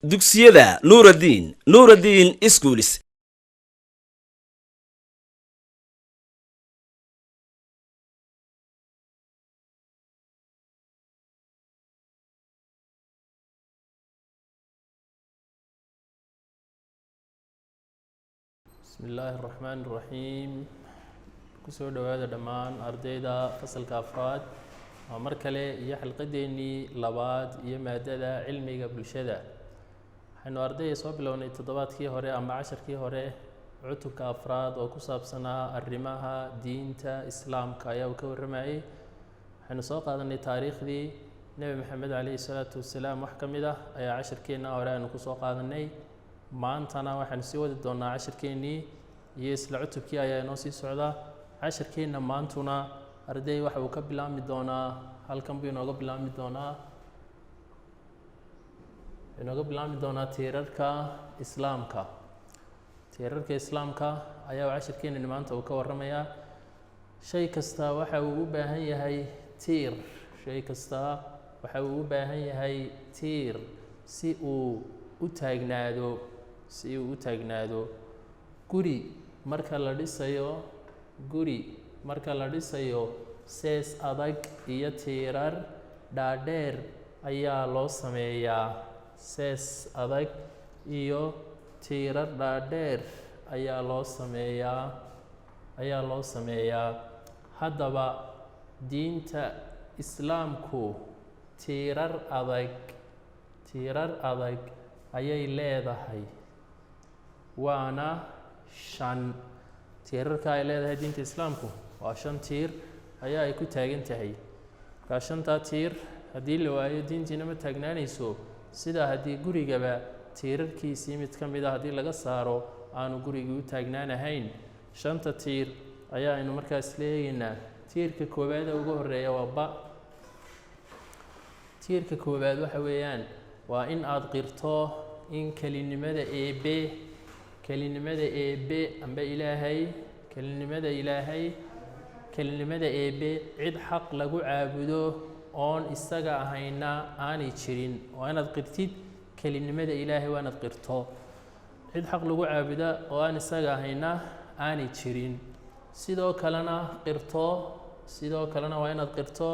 Dugsiyada Nuuraddiin, Nuuraddiin Schools. Bismi illaahi araxmaan iraxiim. Kusoo dhowaada dhammaan ardayda fasalka afraad. Waa mar kale iyo xalqadeennii labaad iyo maadada cilmiga bulshada. Waxaynu ardayda soo bilownay toddobaadkii hore ama casharkii hore cutubka afraad oo ku saabsanaa arrimaha diinta islaamka ayaa uu ka warramayay. Waxaynu soo qaadanay taariikhdii Nebi Maxamed calayhi salaatu wasalaam, wax ka mid ah ayaa casharkeenna hore aynu kusoo qaadanay. Maantana waxaynu sii wadi doonaa cashirkeennii iyo isla cutubkii ayaa inoo sii socdaa. Cashirkeenna maantuna, arday, waxa uu ka bilaabmi doonaa halkan buu inooga bilaabmi doonaa, inooga bilaabmi doonaa tiirarka islaamka. Tiirarka islaamka ayaa uu cashirkeenani maanta uu ka warramayaa. Shay kasta waxa uu u baahan yahay tiir. Shay kasta waxa uu u baahan yahay tiir si uu u taagnaado, si uu u taagnaado. Guri marka la dhisayo, guri marka la dhisayo, sees adag iyo tiirar dhaadheer ayaa loo sameeyaa. Sees adag iyo tiirar dhaadheer ayaa loo sameeyaa, ayaa loo sameeyaa. Haddaba diinta islaamku tiirar adag, tiirar adag ayay leedahay, waana shan. Tiirarka ay leedahay diinta islaamku waa shan tiir ayaa ay ku taagan tahay. Markaa shantaa tiir haddii la waayo, diintiina ma taagnaanayso, sida haddii gurigaba tiirarkiisii mid ka mid a haddii laga saaro aanu gurigii u taagnaanahayn. Shanta tiir ayaa aynu markaa isla eegeynaa. Tiirka koowaad ee ugu horeeya waa ba. Tiirka koowaad waxa weeyaan waa in aada qirto in kelinimada Eebe, kelinimada Eebe amba Ilaahay, kelinimada Ilaahay, kelinimada Eebe, cid xaq lagu caabudo oon isaga ahayna aanay jirin. Waa inaad qirtid kelinimada Ilaahay, waa inaad qirto cid xaq lagu caabuda oo aan isaga ahayna aanay jirin. Sidoo kalena qirto, sidoo kalena waa inaad qirto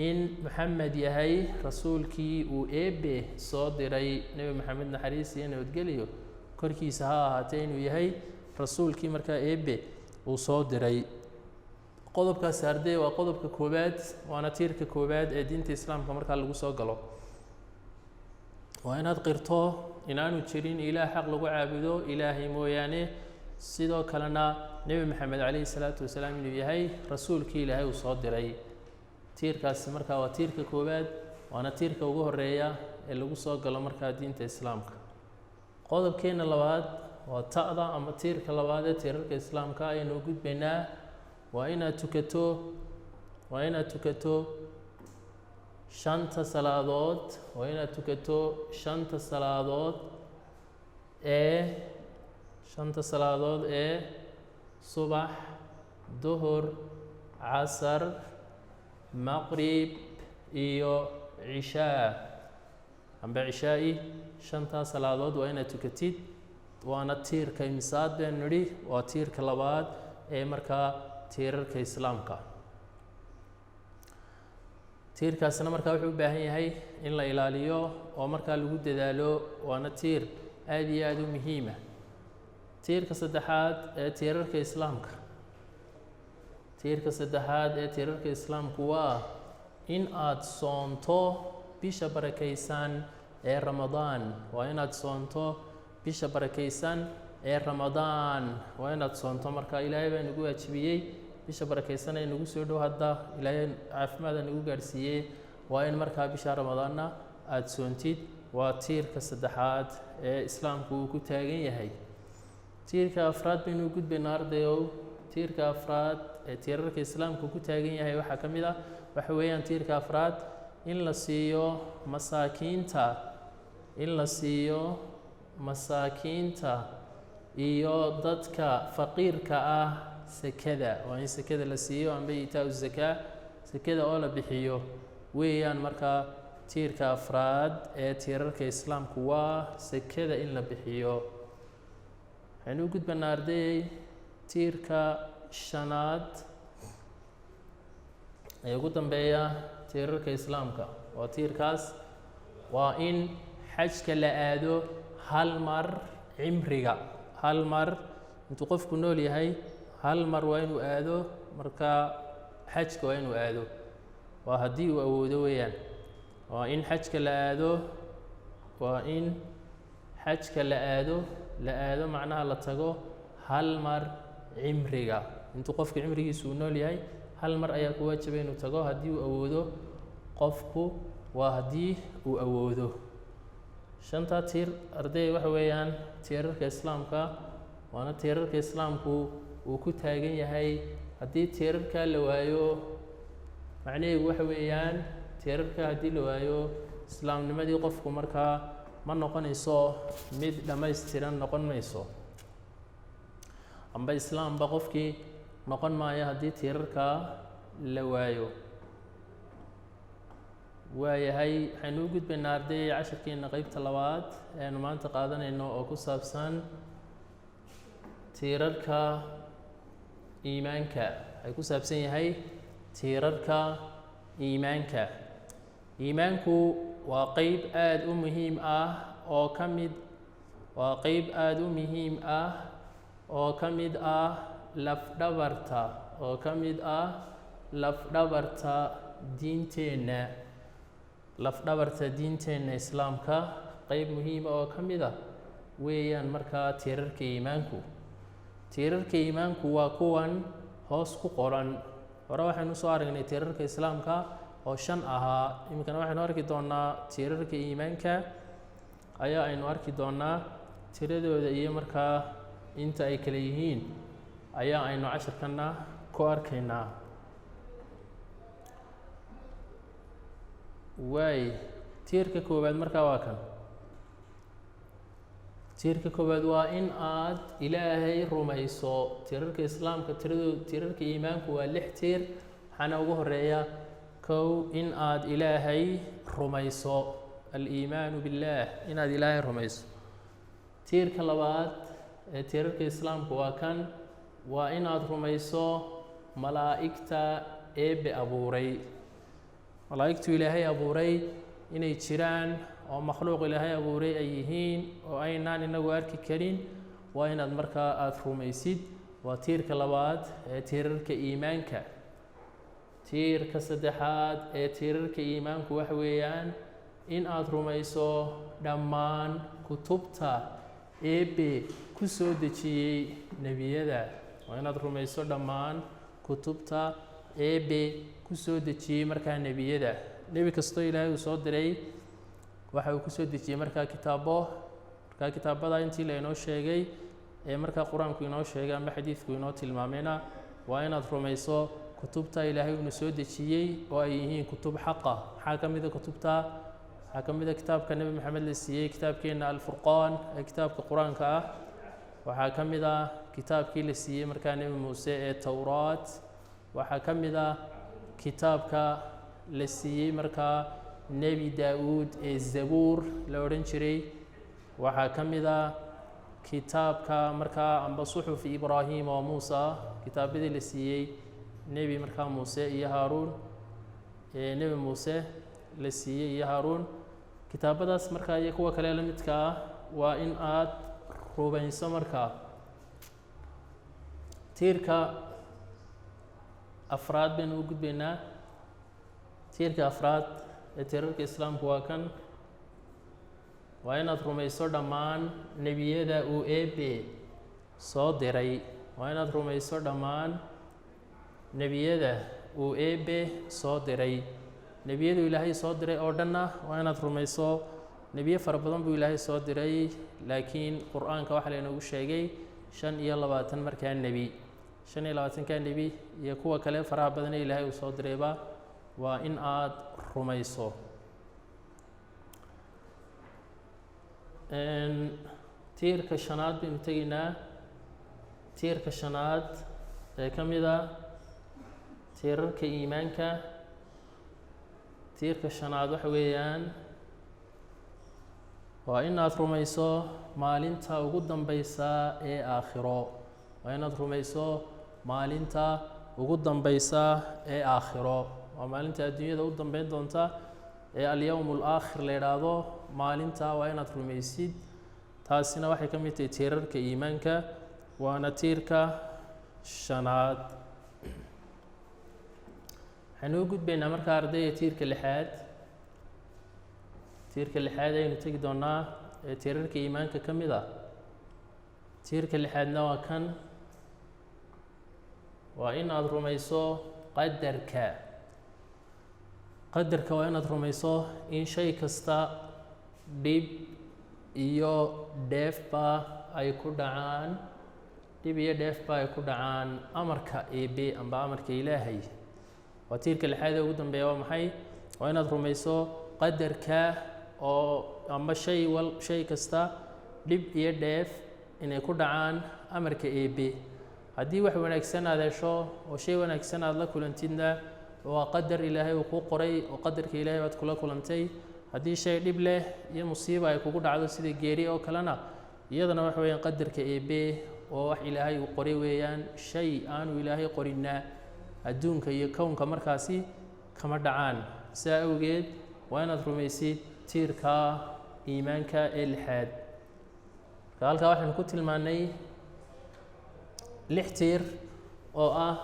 in Maxamed yahay rasuulkii uu Eebe soo diray. Nebi Maxamed, naxariis iyo nabadgeliyo korkiisa ha ahaatee, inuu yahay rasuulkii markaa Eebe uu soo diray. Qodobkaasi, arday, waa qodobka koowaad, waana tiirka koowaad ee diinta islaamka markaa lagu soo galo. Waa inaad qirto inaanu jirin ilaah xaq lagu caabudo Ilaahay mooyaane, sidoo kalena Nebi Maxamed calayhi salaatu wasalaam inuu yahay rasuulkii Ilaahay uu soo diray. Tiirkaasi markaa waa tiirka koowaad, waana tiirka ugu horeeya ee lagu soo galo markaa diinta islaamka. Qodobkeena labaad waa ta'da ama tiirka labaad ee tiirarka islaamka ayaynu u gudbaynaa. Waa inaad tukato, waa inaad tukato shanta salaadood, waa inaad tukato shanta salaadood ee, shanta salaadood ee subax, duhur, casar, maqrib iyo cishaa amba cishaa'i. Shantaa salaadood waa inaad tukatid, waana tiirka imisaad baynu nidhi? Waa tiirka labaad ee markaa tiirarka islaamka. Tiirkaasina markaa wuxuu u baahan yahay in la ilaaliyo oo markaa lagu dadaalo, waana tiir aada iyo aada u muhiima. Tiirka saddexaad ee tiirarka islaamka, tiirka saddexaad ee tiirarka islaamku waa in aad soonto bisha barakaysan ee Ramadaan. Waa inaad soonto bisha barakaysan ee Ramadaan, waa inaad soonto. Marka Ilaahay baa nagu waajibiyey bisha barakaysan ee nagu soo dhow hadda, Ilaahay caafimaada nagu gaadhsiiyey. Waa in markaa bisha Ramadaanna aada soontid. Waa tiirka saddexaad ee islaamku uu ku taagan yahay. Tiirka afraad baynu u gudbaynaa, ardayow. Tiirka afraad ee tiirarka islaamku ku taagan yahay waxaa ka mid ah, waxa weeyaan tiirka afraad in la siiyo masaakiinta, in la siiyo masaakiinta iyo dadka faqiirka ah sekada. Waa in sekada la siiyo amba iitaa zakaa, sekada oo la bixiyo weeyaan markaa. Tiirka afraad ee tiirarka islaamku waa sekada in la bixiyo. Waxaynu u gudbanaa, ardayey, tiirka shanaad ee ugu dambeeya tiirarka islaamka. Waa tiirkaas, waa in xajka la aado hal mar cimriga, hal mar intuu qofku nool yahay, hal mar waa inuu aado. Marka xajka waa inuu aado, waa haddii uu awoodo weeyaan. Waa in xajka la aado, waa in xajka la aado, la aado macnaha la tago hal mar cimriga. Intuu qofka cimrigiisu uu nool yahay, hal mar ayaa ku waajibay inuu tago haddii uu awoodo qofku, waa haddii uu awoodo. Shantaa tiir, arday, waxa weeyaan tiirarka islaamka, waana tiirarka islaamku uu ku taagan yahay. Haddii tiirarka la waayo, macnaheedu waxa weeyaan, tiirarka haddii la waayo, islaamnimadii qofku markaa ma noqonayso mid dhammaystiran, noqon mayso, amba islaamba qofkii noqon maayo haddii tiirarka la waayo. Waayahay, waxaynu u gudbaynaa, arday, casharkeena qeybta labaad ee aynu maanta qaadanayno oo ku saabsan tiirarka iimaanka. Waxay ku saabsan yahay tiirarka iimaanka. Iimaanku waa qeyb aada u muhiim ah oo ka mid, waa qeyb aada u muhiim ah oo ka mid ah lafdhabarta, oo ka mid ah lafdhabarta diinteenna, lafdhabarta diinteenna islaamka, qeyb muhiima oo ka mid ah weeyaan. Markaa tiirarka iimaanku, tiirarka iimaanku waa kuwan hoos ku qoran. Hore waxaynu soo aragnay tiirarka islaamka oo shan ahaa. Iminkana waxaynu arki doonaa tiirarka iimaanka ayaa aynu arki doonaa, tiradooda iyo markaa inta ay kala yihiin ayaa aynu casharkana ku arkaynaa. Waay, tiirka koowaad markaa waa kan. Tiirka koowaad waa in aad Ilaahay rumayso. Tiirarka islaamka tiradooda, tiirarka iimaanku waa lix tiir, waxaana ugu horeeya kow, in aad Ilaahay rumayso, aliimaanu billaah, inaad Ilaahay rumayso. Tiirka labaad ee tiirarka islaamku waa kan, waa inaad rumayso malaa'igta Eebbe abuuray. Malaa'igtu Ilaahay abuuray inay jiraan oo makhluuq Ilaahay abuuray ay yihiin oo aynaan inagu arki karin, waa inaad markaa aada rumaysid. Waa tiirka labaad ee tiirarka iimaanka. Tiirka saddexaad ee tiirarka iimaanku waxa weeyaan in aada rumayso dhammaan kutubta Eebbe ku soo dejiyey nebiyada. Waa inaad rumayso dhammaan kutubta Eebbe ku soo dejiyey markaa nebiyada. Nebi kastoo Ilaahay uu soo diray waxa uu kusoo dejiyey markaa kitaabo. Markaa kitaabada intii la inoo sheegay ee markaa Qur-aanku inoo sheegay amba xadiidku inoo tilmaamayna, waa inaad rumayso kutubta Ilaahay uuna soo dejiyey oo ay yihiin kutub xaqa. Maxaa ka mid a kutubta? Waxaa ka mid a kitaabka Nebi Maxamed la siiyey, kitaabkeena Alfurqaan ee kitaabka Qur-aanka ah. Waxaa ka mid ah kitaabkii la siiyey markaa Nebi Muuse ee Towraat. Waxaa ka mid ah kitaabka la siiyey markaa Nebi Daa-uud ee Zabuur la odhan jiray. Waxaa ka mid ah kitaabka markaa amba Suxuf Ibraahim oo Muusa, kitaabadii la siiyey nebi markaa Muuse iyo Haaruun, ee Nebi Muuse la siiyey iyo Haaruun. Kitaabadaas markaa iyo kuwa kale la midka ah waa in aad rubayso. Markaa tiirka afraad baynu u gudbaynaa. Tiirka afraad ee tiirarka islaamku waa kan, waa inaad rumayso dhammaan nebiyada uu Eebe soo diray. Waa inaad rumayso dhammaan nebiyada uu Eebe soo diray. Nebiyadu Ilaahay soo diray oo dhanna waa inaad rumayso. Nebiyo fara badan buu Ilaahay soo diray, laakiin Qur-aanka waxaa lainoogu sheegay 25 markaa nebi. 25-kaa nebi iyo kuwa kale faraha badan ee Ilaahay uu soo dirayba waa in aad rumayso. Tiirka shanaad baynu tegaynaa. Tiirka shanaad ee ka mid a tiirarka iimaanka Tiirka shanaad waxa weeyaan waa inaad rumayso maalinta ugu dambeysa ee aakhiro. Waa inaad rumayso maalinta ugu dambeysa ee aakhiro. Waa maalinta adduunyada u dambeyn doonta ee alyowm alaakhir la yidhaahdo. Maalinta waa inaad rumaysid. Taasina waxay ka mid tahay tiirarka iimaanka, waana tiirka shanaad. Waxaynu u gudbaynaa markaa, ardayga, tiirka lixaad. Tiirka lixaad ayaynu tegi doonaa ee tiirarka iimaanka ka mid ah. Tiirka lixaadna waa kan: waa in aad rumayso qadarka. Qadarka waa inaad rumayso in shay kasta dhib iyo dheefba ay ku dhacaan, dhib iyo dheefba ay ku dhacaan amarka Eebe amba amarka Ilaahay. Waa tiirka lixaad ee ugu dambeeya. Waa maxay? Waa inaad rumayso qadarka oo amba shay wal, shay kasta dhib iyo dheef inay ku dhacaan amarka Eebe. Haddii wax wanaagsan aad hesho oo shay wanaagsan aad la kulantidna, waa qadar Ilaahay uu kuu qoray oo qadarka Ilaahay baad kula kulantay. Haddii shay dhib leh iyo musiiba ay kugu dhacdo, sida geeri oo kalena, iyadana waxa weeyaan qadarka Eebe oo wax Ilaahay uu qoray weeyaan. Shay aanu Ilaahay qorinna adduunka iyo kownka markaasi kama dhacaan. Sidaa awgeed waa inaad rumaysid tiirka iimaanka ee lixaad. Marka halkaa waxaynu ku tilmaannay lix tiir oo ah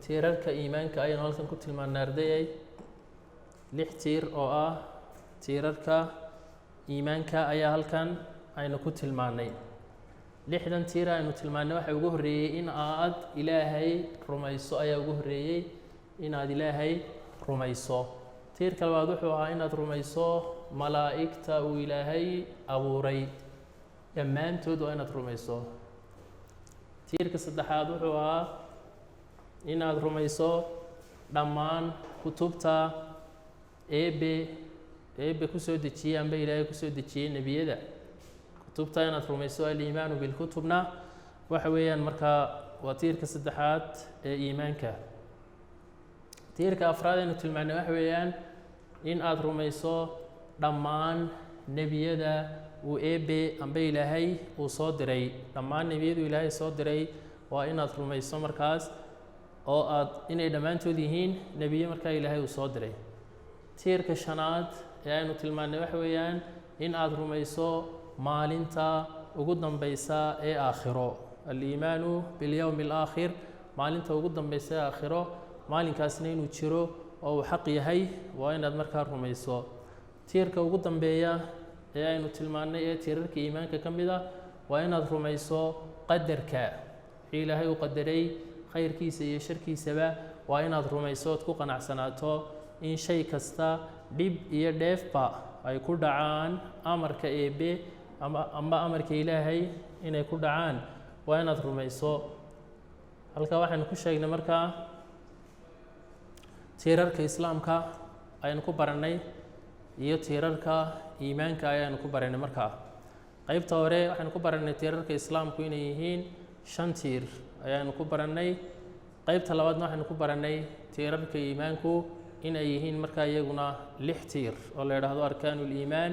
tiirarka iimaanka ayaynu halkan ku tilmaannay, ardayay. Lix tiir oo ah tiirarka iimaanka ayaa halkan aynu ku tilmaannay. Lixdan tiir aynu tilmaannay waxaa ugu horreeyey in aad Ilaahay rumayso ayaa ugu horreeyey, inaad Ilaahay rumayso. Tiirka labaad wuxuu ahaa inaad rumayso malaa'igta uu Ilaahay abuuray dhammaantood, waa inaad rumayso. Tiirka saddexaad wuxuu ahaa inaad rumayso dhammaan kutubta Eebe kusoo dejiyey amba Ilaahay kusoo dejiyey nebiyada. Kutubta inaad rumayso, aliimaanu bilkutubna, waxa weeyaan markaa waa tiirka saddexaad ee iimaanka. Tiirka afraad aynu tilmaanay waxa weeyaan in aad rumayso dhammaan nebiyada uu Eebe amba Ilaahay uu soo diray. Dhammaan nebiyadu Ilaahay soo diray waa inaad rumayso markaas oo aad inay dhammaantood yihiin nebiyo markaa Ilaahay uu soo diray. Tiirka shanaad ee aynu tilmaanay waxa weeyaan in aad rumayso maalinta ugu dambeysa ee aakhiro, aliimaanu bilyowmi alaakhir, maalinta ugu dambeysa ee aakhiro. Maalinkaasna inuu jiro oo uu xaq yahay waa inaad markaa rumayso. Tiirka ugu dambeeya ee aynu tilmaannay ee tiirarka iimaanka ka mid ah waa inaad rumayso qadarka. Wixii Ilaahay uu qadaray, khayrkiisa iyo sharkiisaba, waa inaad rumayso ood ku qanacsanaato in shay kasta dhib iyo dheefba ay ku dhacaan amarka Eebe ama amba amarka Ilaahay inay ku dhacaan, waa inaad rumayso. Halkaa waxaynu ku sheegnay markaa tiirarka Islaamka ayaynu ku barannay iyo tiirarka iimaanka ayaanu ku baranay. Markaa qeybta hore waxaynu ku barannay tiirarka Islaamku inay yihiin shan tiir ayaanu ku barannay. Qeybta labaadna waxaynu ku barannay tiirarka iimaanku inay yihiin markaa iyaguna lix tiir oo la yidhaahdo arkaanu liimaan.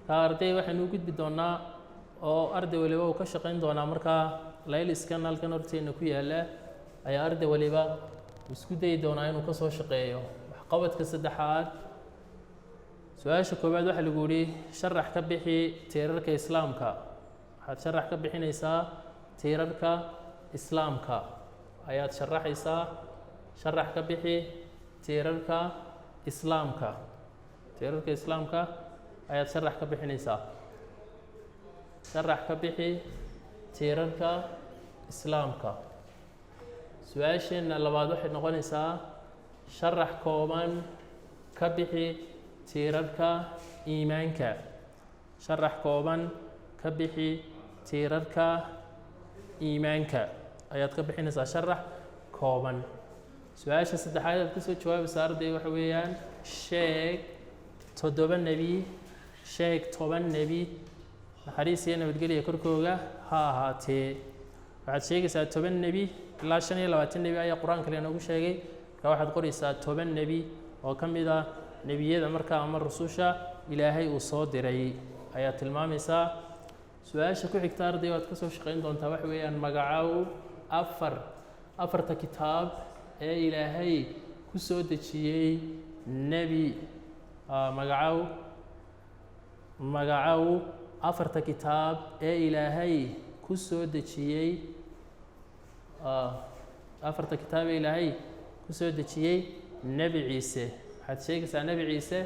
Markaa arday, waxaynu u gudbi doonaa oo arday waliba uu ka shaqayn doonaa markaa layliskan halkan horteena ku yaalla ayaa arday waliba isku dayi doonaa inuu ka soo shaqeeyo. Waxqabadka saddexaad, su-aasha koowaad, waxaa lagu yihi: sharax ka bixi tiirarka Islaamka. Waxaad sharax ka bixinaysaa tiirarka Islaamka ayaad sharaxaysaa. Sharax ka bixi tiirarka Islaamka. Tiirarka Islaamka ayaad sharax ka bixinaysaa. Sharax ka bixi tiirarka Islaamka. Su-aasheenna labaad waxay noqonaysaa: sharax kooban ka bixi tiirarka iimaanka. Sharax kooban ka bixi tiirarka iimaanka ayaad ka bixinaysaa, sharax kooban. Su-aasha saddexaad aad kasoo jawaabaysa, arday, waxa weeyaan: sheeg toddoba nebi, sheeg 10 nebi, naxariis iyo nabadgelya korkooga ha ahaatee. Waxaad sheegaysaa 10 nebi. Ilaa 25 nebi ayaa Qur-aanka leenoogu sheegay. Marka waxaad qoraysaa 10 nebi. oo ka mid ah nebiyada markaa ama rususha Ilaahay uu soo diray ayaa tilmaamaysaa. Su-aasha ku xigta, arday, waad ka soo shaqayn doontaa, waxa weeyaan magacow afarta kitaab ee Ilaahay ku soo dejiyey nebi, magacow afarta kitaab ee Ilaahay ku soo dejiyey, afarta kitaab ee Ilaahay ku soo dejiyey Nebi Ciise. Waxaad sheegaysaa Nebi Ciise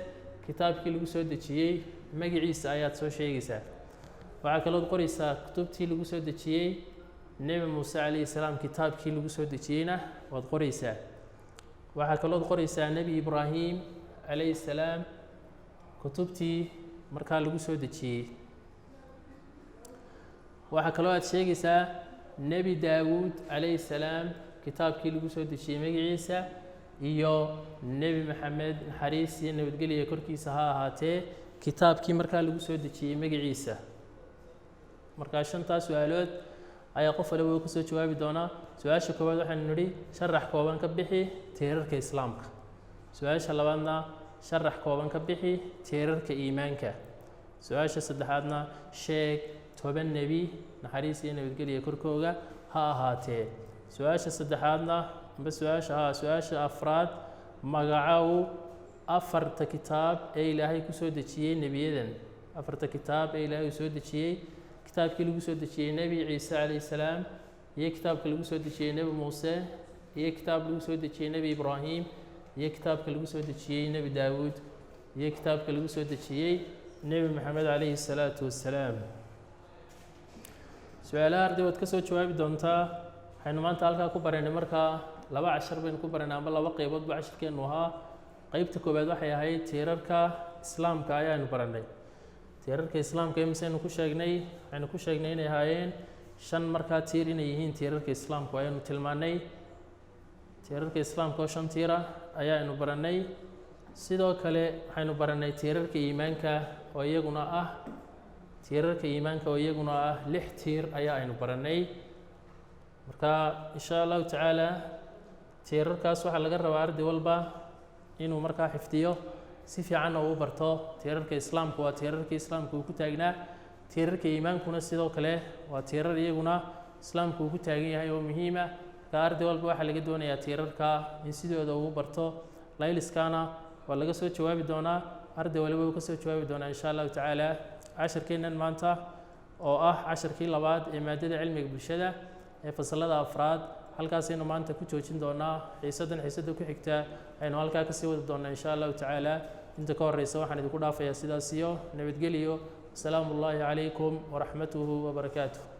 kitaabkii lagu soo dejiyey magaciisa ayaad soo sheegaysaa. Waxaa kalood qoraysaa kutubtii lagu soo dejiyey Nebi Muuse calayhi salaam, kitaabkii lagu soo dejiyeyna waad qoraysaa. Waxaa kalood qoraysaa Nebi Ibraahim calayhi salaam kutubtii markaa lagu soo dejiyey. Waxaa kaloo aad sheegaysaa Nebi Daawuud calayhi salaam kitaabkii lagu soo dejiyey magaciisa, iyo Nebi Maxamed, naxariis iyo nabadgelya korkiisa ha ahaatee, kitaabkii markaa lagu soo dejiyey magaciisa. Markaa shantaas su-aalood ayaa qof waliba kasoo jawaabi doonaa. Su-aasha koowaad waxaynu nidhi sharax kooban ka bixi tiirarka Islaamka. Su-aasha labaadna, sharax kooban ka bixi tiirarka iimaanka. Su-aasha saddexaadna, sheeg 10 nebi, naxariis iyo nabadgelya korkooga ha ahaatee. Su-aasha saddexaadna amba su-aasha ha su-aasha afraad, magacow afarta kitaab ee Ilaahay kusoo dejiyey nebiyadan, afarta kitaab ee Ilaahay uu soo dejiyey, kitaabkii lagu soo dejiyey Nebi Ciise calayhi salaam, iyo kitaabka lagu soo dejiyey Nebi Muuse, iyo kitaab lagu soo dejiyey Nebi Ibraahim, iyo kitaabka lagu soo dejiyey Nebi Daawuud, iyo kitaabka lagu soo dejiyey Nebi Maxamed calayhi salaatu wassalaam. Su-aalaha, arday, waad ka soo jawaabi doontaa. Waxaynu maanta halkaa ku baraynay markaa laba cashar baynu ku baraynay amba laba qeybood ba cashirkeennu ahaa. Qeybta koowaad waxay ahayd tiirarka Islaamka ayaanu baranay. Tiirarka Islaamka imisaynu ku sheegnay? Waxaynu ku sheegnay inay ahaayeen shan markaa tiir, inay yihiin tiirarka Islaamku ayaanu tilmaanay. Tiirarka Islaamka oo shan tiira ayaanu baranay. Sidoo kale waxaynu baranay tiirarka iimaanka oo iyaguna ah, tiirarka iimaanka oo iyaguna ah lix tiir ayaa aynu baranay. Marka insha Allahu tacaala tiirarkaas waxaa laga rabaa arday walba inuu markaa xifdiyo, si fiicanna uu barto. Tiirarka Islaamku waa tiirarkii Islaamku uu ku taagnaa. Tiirarka iimaankuna sidoo kale waa tiirar iyaguna Islaamku uu ku taagan yahay oo muhiima. Marka arday walba waxaa laga doonayaa tiirarka in sidooda uu barto. Layliskaana waa laga soo jawaabi doonaa, arday waliba uu ka soo jawaabi doonaa insha Allahu tacaala. Cashirkeennan maanta oo ah cashirkii labaad ee maadada cilmiga bulshada ee fasalada afraad halkaasaynu maanta ku joojin doonaa. Xiisaddan xiisadda ku xigta aynu halkaa kasii wadi doonaa insha Allahu tacaala. Inta ka horeysa waxaan idinku dhaafayaa sidaas iyo nabadgeliyo. Asalaamu ullaahi calaykum waraxmatuhu wabarakaatuh.